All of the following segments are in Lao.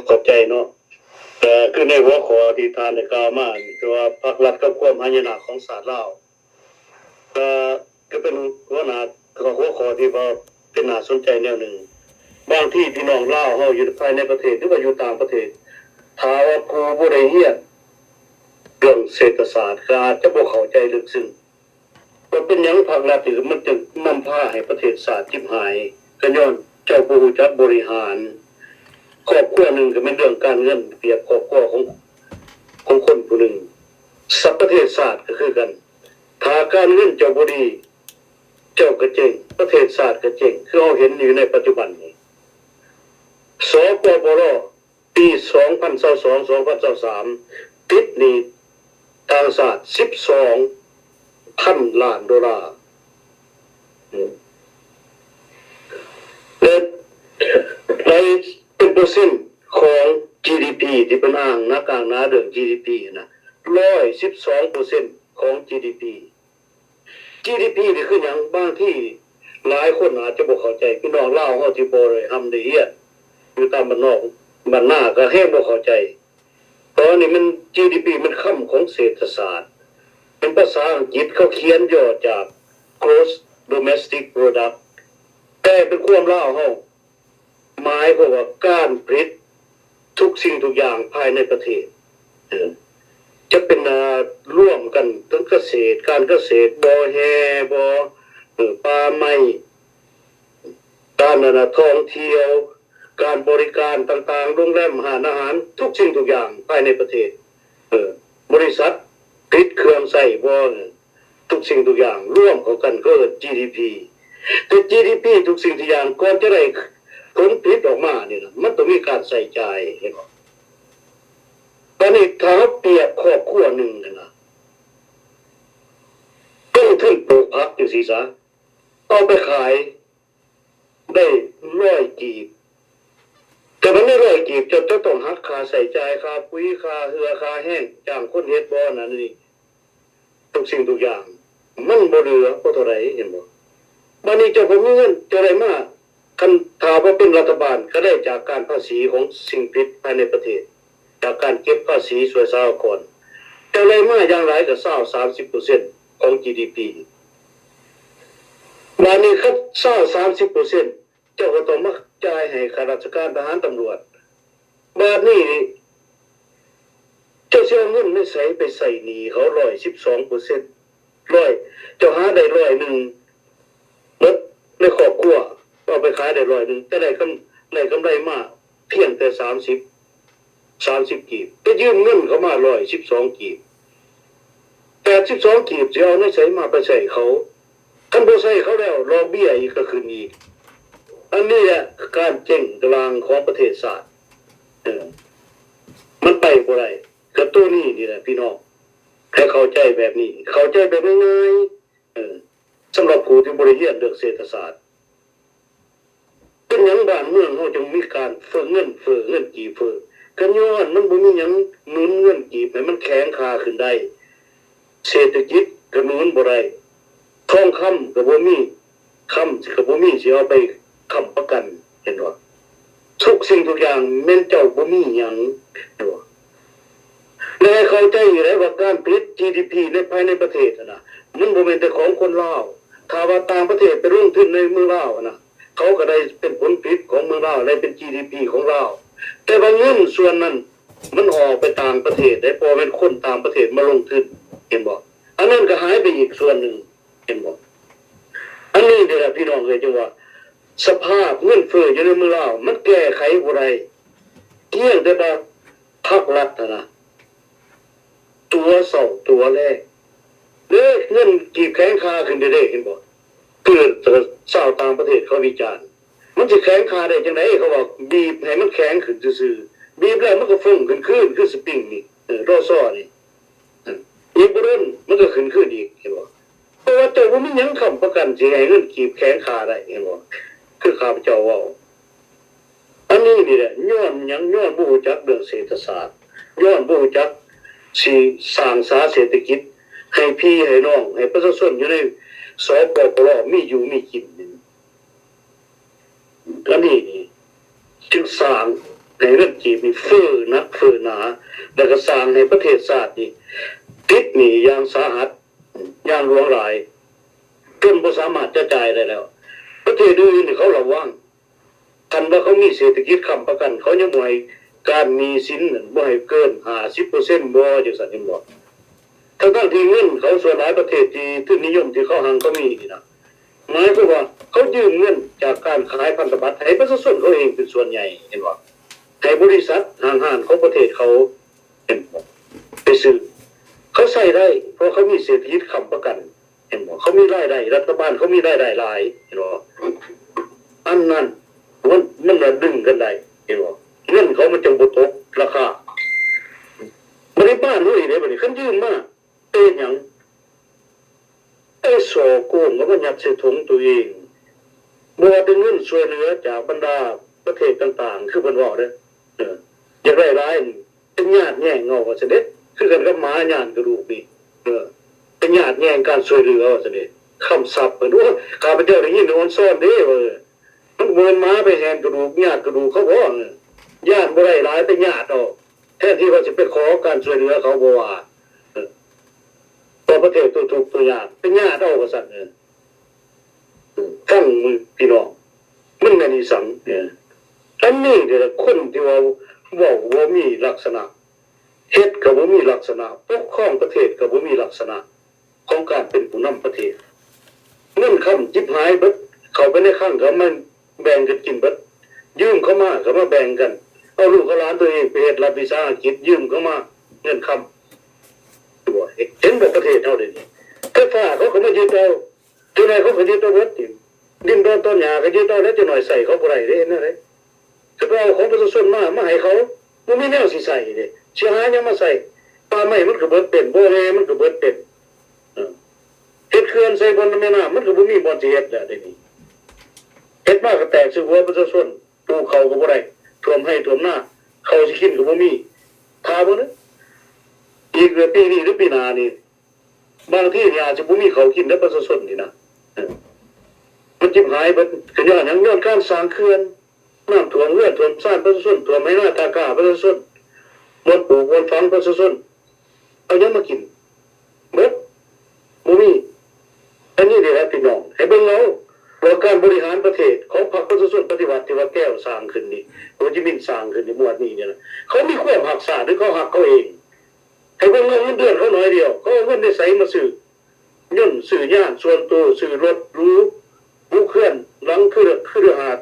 ຂອບໃຈເນາະ. ກໍຄືໃນຫົວຂໍ້ທີ່ທ່ານໄດ້ກ່າວມານີ້ ຄືວ່າພັກລັດກັບຄວາມຫາຍະນາຂອງຊາດລາວ ກໍ ກໍເປັນຫົວໜ້າ ກໍຫົວຂໍ້ທີ່ວ່າເປັນໜ້າສົນໃຈແນວໜຶ່ງ. ບາງທີພີ່ນ້ອງລາວເຮົາຢູ່ພາຍໃນປະເທດ ຫຼືວ່າຢູ່ຕ່າງປະເທດ ຖ້າວ່າຜູ້ບໍ່ໄດ້ຮຽນເລື່ອງເສດຖະສາດ ກໍອາດຈະບໍ່ເຂົ້າໃຈເລິກເຊິ່ງ ວ່າເປັນຫຍັງພາກລັດນີ້ມັນຈຶ່ງນຳພາໃຫ້ປະເທດຊາດຈິບຫາຍ ກໍຍ້ອນເຈົ້າບໍ່ຮູ້ຈັກບໍລິຫານ. ຄອບຄົວໜຶ່ງກໍແມ່ນເລື່ອງການເງິນ ປຽບຄອບຄົວຂອງ ຂອງຄົນຜູ້ໜຶ່ງ. ສະ ປະເທດຊາດກໍຄືກັນ ຖ້າການເງິນເຈົ້າບໍ່ດີ ເຈົ້າກໍເຈັງ ປະເທດຊາດກໍເຈັງ ຄືເຮົາເຫັນຢູ່ໃນປັດຈຸບັນນີ້. ສປປລ ປີສອງພັນຊາວສອງ ສອງພັນຊາວສາມ ຕິດໜີ້ຕ່າງຊາດສິບສອງພັນລ້ານໂດລາ ແລະ ໃນ ເປັນເປີເຊັນຂອງຈີດີພີ ທີ່ເພິ່ນອ້າງໜັກອ້າງໜາເລື່ອງຈີດີພີນະ ຮ້ອຍສິບສອງເປີເຊັນຂອງຈີດີພີ. ຈີດີພີນີ້ຄືຫຍັງ? ບາງທີຫຼາຍຄົນອາດຈະບໍ່ເຂົ້າໃຈ ພີ່ນ້ອງລາວເຮົາທີ່ບໍ່ໄດ້ຮ່ຳໄດ້ຮຽນ ຢູ່ຕາມບ້ານນອກບ້ານນາກໍແຮງບໍ່ເຂົ້າໃຈ. ຕອນນີ້ມັນ ຈີດີພີ ມັນຄຳຂອງເສດຖະສາດ ເປັນພາສາອັງກິດ ເຂົາຂຽນຫຍໍ້ຈາກ Gross Domestic Product ແປເປັນຄວາມລາວເຮົາ ໝາຍຄວາມວ່າການຜະລິດທຸກສິ່ງທຸກຢ່າງພາຍໃນປະເທດ ເອີ ຈະເປັນ ເອີ ລວມກັນເຖິງກະເສດ ການກະເສດ ບໍ່ແຮ່ ບໍ່ ເອີ ປ່າໄມ້ ການ ອັນນ່າ ທ່ອງທ່ຽວ ການບໍລິການຕ່າງໆ ໂຮງແຮມ ຮ້ານອາຫານ ທຸກສິ່ງທຸກຢ່າງພາຍໃນປະເທດ ເອີ ບໍລິສັດຜະລິດເຄື່ອງໃຊ້ບໍ່ ທຸກສິ່ງທຸກຢ່າງລວມເຂົ້າກັນກໍເອີ້ນ ຈີດີພີ. ແຕ່ ຈີດີພີ ທຸກສິ່ງທຸກຢ່າງ ກ່ອນຈະໄດ້ຜົນຜະລິດອອກມານີ້ນະ ມັນຕ້ອງມີການໃຊ້ຈ່າຍ ເຫັນບໍ່? ບາດນີ້ຖ້າເຮົາປຽບຄອບຄົວໜຶ່ງຫັ້ນນະ ລົງທຶນປູກຜັກຈັ່ງຊີ້ຊະ ເອົາໄປຂາຍ ໄດ້ຮ້ອຍກີບ ແຕ່ບາດນີ້ຮ້ອຍກີບ ເຈົ້າຈະຕ້ອງຫັກຄ່າໃຊ້ຈ່າຍ ຄ່າປຸ໋ຍ ຄ່າເຫື່ອ ຄ່າແຮງ ຈ້າງຄົນເຮັດບໍ່ ອັນນັ້ນນີ້ ທຸກສິ່ງທຸກຢ່າງ ມັນບໍ່ເຫຼືອພໍເທົ່າໃດ ເຫັນບໍ່? ບາດນີ້ເຈົ້າບໍ່ມີເງິນ ເຈົ້າໄດ້ມາ ຄັນຖ້າວ່າເປັນລັດຖະບານ ກໍໄດ້ຈາກການພາສີຂອງສິ່ງຜະລິດພາຍໃນປະເທດ ຈາກການເກັບພາສີສ່ວຍສາອາກອນ ເຈົ້າໄດ້ມາຢ່າງຫຼາຍກໍຊາວ ສາມສິບເປີເຊັນຂອງ ຈີດີພີ. ບາດນີ້ຄັນຊາວ ສາມສິບເປີເຊັນ ເຈົ້າກໍຕ້ອງມາຈ່າຍໃຫ້ຂ້າລາຊະການ ທະຫານ ຕຳຫຼວດ. ບາດນີ້ນີ້ ເຈົ້າຊິເອົາເງິນໃນໃສໄປໃຊ້ໜີ້ເຂົາ ຮ້ອຍສິບສອງເປີເຊັນ ຮ້ອຍ ເຈົ້າຫາໄດ້ຮ້ອຍໜຶ່ງ ເບິດໃນຄອບຄົວ ເອົາໄປຂາຍໄດ້ຮ້ອຍໜຶ່ງ ແຕ່ໄດ້ກຳ ໄດ້ກຳໄລມາພຽງແຕ່ສາມສິບ ສາມສິບກີບ ໄປຢືມເງິນເຂົາມາຮ້ອຍສິບສອງກີບ ແປດສິບສອງກີບ ຊິເອົາໃນໃສມາໄປໃຊ້ເຂົາ? ຄັນບໍ່ໃຊ້ເຂົາແລ້ວ ດອກເບ້ຍອີກກໍຂຶ້ນອີກ. ອັນນີ້ແຫຼະການເຈັງກະລ່າງຂອງປະເທດຊາດ ເອີ ມັນໄປບໍ່ໄດ້. ກໍໂຕນີ້ນີ້ແຫຼະພີ່ນ້ອງ ໃຫ້ເຂົ້າໃຈແບບນີ້ ເຂົ້າໃຈແບບງ່າຍໆ ເອີ ສຳລັບຜູ້ທີ່ບໍ່ໄດ້ຮຽນເລື່ອງເສດຖະສາດ. ເປັນຫຍັງບ້ານເມືອງເຮົາຈຶ່ງມີການເຟີ້ ເງິນເຟີ້ ເງິນກີບເຟີ້? ກໍຍ້ອນມັນບໍ່ມີຫຍັງໜູນເງິນກີບໃຫ້ມັນແຂງຄ່າຂຶ້ນໄດ້. ເສດຖະກິດກໍໜູນບໍ່ໄດ້ ທອງຄຳກໍບໍ່ມີ ຄຳກໍບໍ່ມີຊິເອົາໄປຄ້ຳປະກັນ ເຫັນບໍ່? ທຸກສິ່ງທຸກຢ່າງແມ່ນເຈົ້າບໍ່ມີຫຍັງ ເຫັນບໍ່? ແລະ ໃຫ້ເຂົ້າໃຈຢູ່ໄດ໋ວ່າການຜະລິດ ຈີດີພີ ໃນພາຍໃນປະເທດຫັ້ນນະ ມັນບໍ່ແມ່ນແຕ່ຂອງຄົນລາວ. ຖ້າວ່າຕ່າງປະເທດໄປລົງທຶນໃນເມືອງລາວຫັ້ນນະ ເຂົາກໍໄດ້ເປັນຜົນຜະລິດຂອງເມືອງລາວ ໄດ້ເປັນ ຈີດີພີ ຂອງລາວ ແຕ່ວ່າເງິນສ່ວນນັ້ນມັນອອກໄປຕ່າງປະເທດໄດ໋ ເພາະວ່າແມ່ນຄົນຕ່າງປະເທດມາລົງທຶນ ເຫັນບໍ່? ອັນນັ້ນກໍຫາຍໄປອີກສ່ວນໜຶ່ງ ເຫັນບໍ່? ອັນນີ້ນີ້ແຫຼະພີ່ນ້ອງເອີຍ ຈຶ່ງວ່າສະພາບເງິນເຟີ້ຢູ່ໃນເມືອງລາວ ມັນແກ້ໄຂບໍ່ໄດ້ ພຽງແຕ່ວ່າພັກລັດຫັ້ນນະ ຕົວະເຊົາຕົວະແລງ ເດ້ ເງິນກີບແຂງຄ່າຂຶ້ນເດ້ ເຫັນບໍ່? ຄືຊາວຕ່າງປະເທດເຂົາວິຈານ ມັນຊິແຂງຄ່າໄດ້ຈັ່ງໃດ? ເຂົາວ່າບີບໃຫ້ມັນແຂງຂຶ້ນຊື່ໆ ບີບແລ້ວມັນກໍຟົ້ງຂຶ້ນຄືນ ຄືສະປຣິງນີ້ ເອີ ລໍຊໍນີ້ ອີກບໍ່ດົນມັນກໍຂຶ້ນຄືນອີກ ເຫັນບໍ່? ເພາະວ່າເຈົ້າບໍ່ມີຫຍັງຄ້ຳປະກັນຊິໃຫ້ເງິນກີບແຂງຄ່າໄດ້ ເຫັນບໍ່? ຄືຂ້າພະເຈົ້າເວົ້າ ອັນນີ້ນີ້ແຫຼະ ຍ້ອນຫຍັງ? ຍ້ອນບໍ່ຮູ້ຈັກເລື່ອງເສດຖະສາດ ຍ້ອນບໍ່ຮູ້ຈັກຊິສ້າງສາເສດຖະກິດໃຫ້ພີ່ໃຫ້ນ້ອງ ໃຫ້ປະຊາຊົນຢູ່ໃນ ສປປລ ມີຢູ່ມີກິນ. ອັນນີ້ນີ້ຈຶ່ງສ້າງ ໃຫ້ເງິນກີບນີ້ເຟີ້ໜັກເຟີ້ໜາ ແລ້ວກໍສ້າງໃຫ້ປະເທດຊາດນີ້ຕິດໜີ້ຢ່າງສາຫັດ ຢ່າງຫຼວງຫຼາຍ ຈົນບໍ່ສາມາດຈະຈ່າຍໄດ້ແລ້ວ. ປະເທດອື່ນໆນີ້ເຂົາລະວັງ ຄັນວ່າເຂົາມີເສດຖະກິດຄ້ຳປະກັນ ເຂົາຍັງບໍ່ໃຫ້ການໜີ້ສິນນັ້ນ ບໍ່ໃຫ້ເກີນຫ້າສິບເປີເຊັນບໍ່ ຈັ່ງຊັ້ນເຫັນບໍ່? ທັງໆທີ່ເງິນເຂົາສ່ວນຫຼາຍປະເທດທີ່ທຶນນິຍົມທີ່ເຂົາຮັ່ງເຂົາມີນີ້ນະ ໝາຍຄວາມວ່າເຂົາຢືມເງິນຈາກການຂາຍພັນທະບັດໃຫ້ປະຊາຊົນເຂົາເອງເປັນສ່ວນໃຫຍ່ ເຫັນບໍ່? ໃຫ້ບໍລິສັດຫ້າງຮ້ານຂອງປະເທດເຂົາ ເຫັນບໍ່? ໄປຊື້ ເຂົາໃຊ້ໄດ້ ເພາະເຂົາມີເສດຖະກິດຄ້ຳປະກັນ ເຫັນບໍ່? ເຂົາມີລາຍໄດ້ ລັດຖະບານເຂົາມີລາຍໄດ້ຫຼາຍ ເຫັນບໍ່? ອັນນັ້ນ ມັນ ມັນລະດຶງກັນໄດ້ ເຫັນບໍ່? ເງິນເຂົາມັນຈັ່ງບໍ່ຕົກລາຄາ. ບາດນີ້ບ້ານເຮົາອີກເດ້ ບາດນີ້ຄັນຢືມມາ ໄປເຮັດຫຍັງ? ໄປສໍ້ໂກງ ເອົາມາຍັດໃສ່ຖົງຕົວເອງ. ບໍ່ວ່າແຕ່ເງິນຊ່ວຍເຫຼືອຈາກບັນດາປະເທດຕ່າງໆ ຄືເພິ່ນເວົ້າເດ້ ເອີ ຢາກໄດ້ຫຼາຍ ໄປຍາດແຍ່ງເອົາວ່າຊັ້ນເດະ ຄືກັນກັບໝາຍາດກະດູກນີ້ ເອີ ໄປຍາດແຍ່ງການຊ່ວຍເຫຼືອວ່າຊັ້ນເດະ. ຄຳສັບເພິ່ນ ໂອ້ ຂ້າພະເຈົ້າໄດ້ຍິນອອນຊອນເດ້ ວ່າ ມັນບໍ່ແມ່ນໝາໄປແຫນກະດູກ ຍາດກະດູກເຂົາບໍ່? ຢ້ານບໍ່ໄດ້ຫຼາຍ ໄປຍາດເອົາ ແທນທີ່ວ່າຊິໄປຂໍການຊ່ວຍເຫຼືອເຂົາ ບໍ່ວ່າ ເອີ ຕໍ່ປະເທດຕົວທຸກຕົວຍາກ ໄປຍາດເອົາວ່າຊັ້ນ. ເອີ ຟັງ ພີ່ນ້ອງ ມັນແມ່ນອີ່ສັງ? ເອີ ອັນນີ້ເດ ຄົນທີ່ວ່າເວົ້າບໍ່ມີລັກສະນະ ເຮັດກໍບໍ່ມີລັກສະນະ ປົກຄອງປະເທດກໍບໍ່ມີລັກສະນະ ຂອງການເປັນຜູ້ນຳປະເທດ. ເງິນຄຳຈິບຫາຍເບິດ ເຂົ້າໄປໃນຄັງກໍເອົາມາແບ່ງກັນກິນເບິດ ຢືມເຂົາມາກໍມາແບ່ງກັນ ເອົາລູກເອົາຫຼານຕົວເອງໄປເຮັດລັດວິສາຫະກິດ ຢືມເຂົາມາເງິນຄຳ. ເຫັນບໍ່ປະເທດເຮົາດຽວນີ້? ໄຟຟ້າເຂົາກໍມາຍຶດເອົາ ເຈົ້ານາຍເຂົາກໍຍຶດເອົາເບິດ ດິນດອນຕອນຫຍ້າກໍຍຶດເອົາແລ້ວ ເຈົ້ານາຍໃຊ້ເຂົາບໍ່ໄດ້ເດ້ ເຮັດແນວໃດ? ກໍໄປເອົາຂອງປະຊາຊົນມາ ມາໃຫ້ເຂົາ ບໍ່ມີແນວຊິໃຊ້ເດ້ ຊິຫາຫຍັງມາໃຊ້? ປ່າໄມ້ມັນກໍເບິດເປັນ ບໍ່ແຮ່ມັນກໍເບິດເປັນ ເອີ ເຮັດເຂື່ອນໃສ່ບ່ອນແມ່ນ້ຳ ມັນກໍບໍ່ມີບ່ອນຊິເຮັດແລ້ວ ດຽວນີ້ ເຮັດມາກໍແຕກໃສ່ຫົວປະຊາຊົນ ປູກເຂົ້າກໍບໍ່ໄດ້ ຖ້ວມໄຮ່ຖ້ວມນາ ເຂົ້າຊິກິນກໍບໍ່ມີ. ຖ້າເບິ່ງເດີ ອີກເດືອນ ປີນີ້ຫຼືປີໜ້ານີ້ ບາງທີນີ້ອາດຈະບໍ່ມີເຂົ້າກິນເດີ ປະຊາຊົນນີ້ນະ ເອີ ມັນຈິບຫາຍເບິດ ກໍຍ້ອນຫຍັງ? ຍ້ອນການສ້າງເຂື່ອນ ນ້ຳຖ້ວມເຮືອນຖ້ວມຊານປະຊາຊົນ ຖ້ວມໄຮ່ນາຕາກ້າປະຊາຊົນ ບ່ອນປູກບ່ອນຝັງປະຊາຊົນ ເອົາຫຍັງມາກິນ? ເບິດ ບໍ່ມີ. ອັນນີ້ນີ້ແຫຼະພີ່ນ້ອງ ໃຫ້ເບິ່ງເອົາ ວ່າການບໍລິຫານປະເທດຂອງພັກປະຊາຊົນປະຕິວັດ ທີ່ວ່າແກ້ວສ້າງຂຶ້ນນີ້ ໂຮຈິມິນສ້າງຂຶ້ນນີ້ ໝວດນີ້ນີ້ນະ ເຂົາມີຄວາມຮັກຊາດ ຫຼື ເຂົາຮັກເຂົາເອງ? ໃຫ້ເບິ່ງເງິນເດືອນເຂົາໜ້ອຍດຽວ ເຂົາເອົາເງິນໃນໃສມາຊື້ຍົນ ຊື້ຍານສ່ວນໂຕ ຊື້ລົດຫຼູ ບຸເຮືອນຫຼັງຄື ຄືເຮືອນຫາດ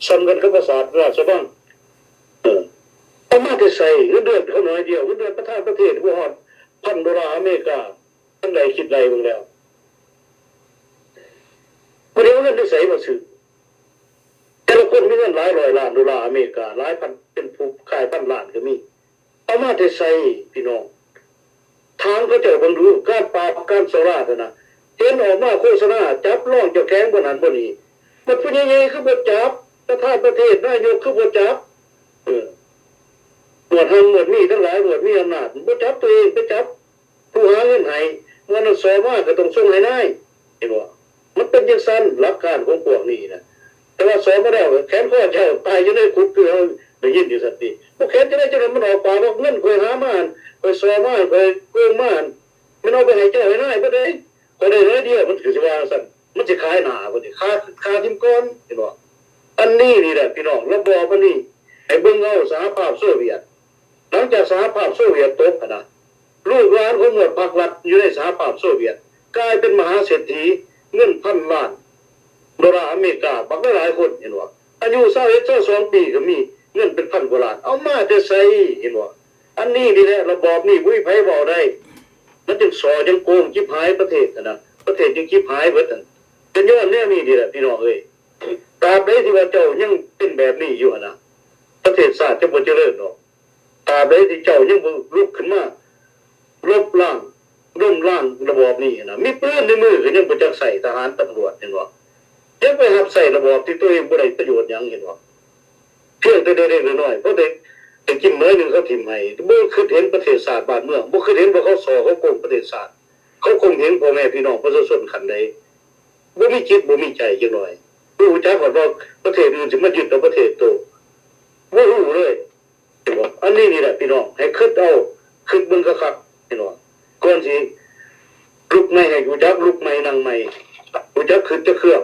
ສ່ຳກັນກັບປາສາດລາຊະວັງ. ເອີ ເອົາມາແຕ່ໃສ? ເງິນເດືອນເຂົາໜ້ອຍດຽວ ເງິນເດືອນປະທານປະເທດບໍ່ຮອດພັນໂດລາອາເມລິກາ ມັນໄດ້ຄິດໄລ່ເບິ່ງແລ້ວ ບໍ່ໄດ້ເອົາເງິນໃນໃສມາຊື້? ແຕ່ລະຄົນມີເງິນຫຼາຍຮ້ອຍລ້ານໂດລາອາເມລິກາ ຫຼາຍພັນ ເປັນຜູ້ຂາຍພັນລ້ານກໍມີ. ເອົາມາແຕ່ໃສພີ່ນ້ອງ? ຖາມເຂົາເຈົ້າເບິ່ງດູ ການປາບການສໍ້ລາດຫັ້ນນະ ເຫັນອອກມາໂຄສະນາຈັບຮອງເຈົ້າແຂວງບ່ອນນັ້ນບ່ອນນີ້ ບັດຜູ້ໃຫຍ່ໆຄືບໍ່ຈັບ? ປະທານປະເທດ ນາຍົກຄືບໍ່ຈັບ? ເອີ ໝວດຮັ່ງໝວດມີທັງຫຼາຍ ໝວດມີອຳນາດ ບໍ່ຈັບຕົວເອງ ໄປຈັບຜູ້ຫາເງິນໃຫ້ ເມື່ອນັ້ນ ສມ ກໍຕ້ອງສົ່ງໃຫ້ນາຍ ເຫັນບໍ່? ມັນເປັນຈັ່ງຊັ້ນ ຫຼັກການຂອງພວກນີ້ນະ. ແຕ່ວ່າ ສມ ແລ້ວ ແຂນຄໍເຈົ້າຕາຍຢູ່ໃນຄຸກ ຄືເຮົາໄດ້ຍິນຢູ່ຊັ້ນຕິ. ບໍ່ແຂນຈັ່ງໃດຈັ່ງໃດ ມັນອອກປາກວ່າ ເງິນຂ້ອຍຫາມາ ຂ້ອຍສໍ້ມາ ຂ້ອຍໂກງມາ ແມ່ນເອົາໄປໃຫ້ເຈົ້າໃຫ້ນາຍເບິດເດ້ ຂ້ອຍໄດ້ໜ້ອຍດຽວ. ມັນກໍຊິວ່າຈັ່ງຊັ້ນ ມັນຊິຂາຍໜ້າເພິ່ນນີ້ ຄາ ຄາຖິ້ມກ່ອນ ເຫັນບໍ່? ອັນນີ້ນີ້ແຫຼະພີ່ນ້ອງ ລະບອບອັນນີ້ ໃຫ້ເບິ່ງເອົາສະຫະພາບໂຊວຽດ ຫຼັງຈາກສະຫະພາບໂຊວຽດຕົກຫັ້ນນະ ລູກຫຼານຂອງໝວດພັກລັດຢູ່ໃນສະຫະພາບໂຊວຽດ ກາຍເປັນມະຫາເສດຖີ ເງິນພັນລ້ານໂດລາອາເມລິກາ ບັກຫຼາຍໆຄົນ ເຫັນບໍ່? ອາຍຸຊາວເອັດ ຊາວສອງປີກໍມີ ເງິນເປັນພັນກວ່າລ້ານ ເອົາມາແຕ່ໃສ? ເຫັນບໍ່? ອັນນີ້ນີ້ແຫຼະ ລະບອບນີ້ບໍ່ມີໃຜເວົ້າໄດ້ ມັນຈຶ່ງສໍ້ຈັ່ງໂກງ ຈິບຫາຍປະເທດຫັ້ນນະ ປະເທດຈຶ່ງຈິບຫາຍເບິດຫັ້ນ ເປັນຍ້ອນແນວນີ້ນີ້ແຫຼະ ພີ່ນ້ອງເອີຍ. ຕາບໃດທີ່ວ່າເຈົ້າຍັງເປັນແບບນີ້ຢູ່ຫັ້ນນະ ປະເທດຊາດຈະບໍ່ຈະເລີນດອກ. ຕາບໃດທີ່ເຈົ້າຍັງບໍ່ລຸກຂຶ້ນມາລົບລ້າງ ລົ້ມລ້າງລະບອບນີ້ຫັ້ນນະ ມີປືນໃນມືກໍຍັງບໍ່ຈັກໃຊ້ ທະຫານຕຳຫຼວດ ເຫັນບໍ່? ຍັງໄປຮັບໃຊ້ລະບອບທີ່ຕົວເອງບໍ່ໄດ້ປະໂຫຍດຫຍັງ ເຫັນບໍ່? ພຽງແຕ່ເລັກໆນ້ອຍໆ ພໍໄດ້ ໄດ້ກິນໜ້ອຍໜຶ່ງເຂົາຖິ້ມໃຫ້ ບໍ່ຄິດເຫັນປະເທດຊາດບ້ານເມືອງ ບໍ່ຄິດເຫັນວ່າເຂົາສໍ້ເຂົາໂກງປະເທດຊາດ ເຂົາຂົ່ມເຫັງພໍ່ແມ່ພີ່ນ້ອງປະຊາຊົນຂັ້ນໃດ ບໍ່ມີຈິດບໍ່ມີໃຈຈັກໜ້ອຍ ບໍ່ຮູ້ຈັກວ່າປະເທດອື່ນຊິມາຍຶດເອົາປະເທດໂຕ. ບໍ່ຮູ້ເລີຍ ເຫັນບໍ່? ອັນນີ້ນີ້ແຫຼະພີ່ນ້ອງ ໃຫ້ຄິດເອົາ ຄິດເບິ່ງຄັກໆ ເຫັນບໍ່? ກ່ອນຊິລຸກໃໝ່ ໃຫ້ຮູ້ຈັກລຸກໃໝ່ນັ່ງໃໝ່ ຮູ້ຈັກຄິດຈັກເຄື່ອງ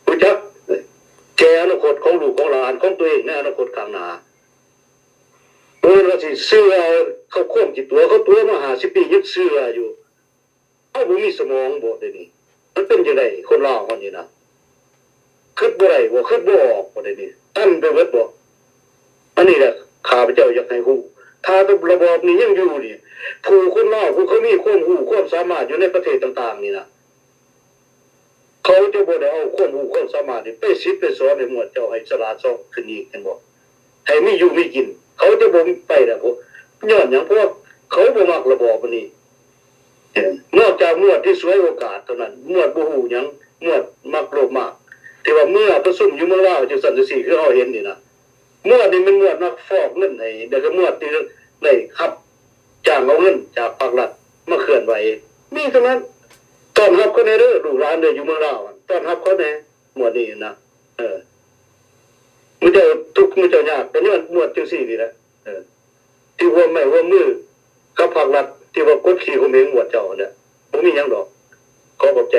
ຮູ້ຈັກແກ່ອະນາຄົດຂອງລູກຂອງຫຼານຂອງຕົວເອງໃນອະນາຄົດຂ້າງໜ້າ. ບໍ່ແມ່ນວ່າຊິເຊື່ອເຂົາຄວາມຂີ້ຕົວະ ເຂົາຕົວະມາຫ້າສິບປີຍັງເຊື່ອຢູ່. ເຮົາບໍ່ມີສະໝອງບໍດຽວນີ້? ມັນເປັນຈັ່ງໃດຄົນລາວເຮົານີ້ນະ? ຄິດບໍ່ໄດ້ບໍ? ຄິດບໍ່ອອກບໍດຽວນີ້? ຕັນໄປເບິດບໍ? ອັນນີ້ແຫຼະຂ້າພະເຈົ້າຢາກໃຫ້ຮູ້ ຖ້າລະບອບນີ້ຍັງຢູ່ນີ້ ຜູ້ຄົນລາວຜູ້ເຂົາມີຄວາມຮູ້ຄວາມສາມາດຢູ່ໃນປະເທດຕ່າງໆນີ້ນະ ເຂົາຈະບໍ່ໄດ້ເອົາຄວາມຮູ້ຄວາມສາມາດນີ້ໄປສິດໄປສອນໃຫ້ໝວດເຈົ້າໃຫ້ສະຫຼາດຊອກຂຶ້ນອີກ ເຫັນບໍ່? ໃຫ້ມີຢູ່ມີກິນ ເຂົາຈະບໍ່ໄປແລ້ວ ເພາະ ຍ້ອນຫຍັງ? ເພາະວ່າເຂົາບໍ່ມັກລະບອບອັນນີ້ ເອີ ນອກຈາກໝວດທີ່ສວຍໂອກາດເທົ່ານັ້ນ ໝວດບໍ່ຮູ້ຫຍັງ ໝວດມັກໂລບມາກ ທີ່ວ່າເມືອປະຊຸມຢູ່ເມືອງລາວຈັ່ງຊັ້ນຈັ່ງຊີ້ ຄືເຮົາເຫັນນີ້ນະ ໝວດນີ້ແມ່ນໝວດນັກຟອກເງິນໃຫ້ ແລ້ວກໍໝວດທີ່ໄດ້ຮັບຈ້າງເອົາເງິນຈາກພາກລັດມາເຄື່ອນໄຫວ ມີເທົ່ານັ້ນ. ຕ້ອນຮັບເຂົາແດ່ເດີ ລູກຫຼານເດີ ຢູ່ເມືອງລາວ ຕ້ອນຮັບເຂົາແດ່ ໝວດນີ້ນະ ເອີ ໝູ່ເຈົ້າທຸກໝູ່ເຈົ້າຍາກ ກໍຍ້ອນໝວດຈັ່ງຊີ້ນີ້ແຫຼະ ເອີ ທີ່ຮ່ວມໄມ້ຮ່ວມມືກັບພາກລັດ ທີ່ວ່າກົດຂີ່ຂົ່ມເຫງໝວດເຈົ້າຫັ້ນແຫຼະ ບໍ່ມີຫຍັງດອກ ຂໍຂອບໃຈ.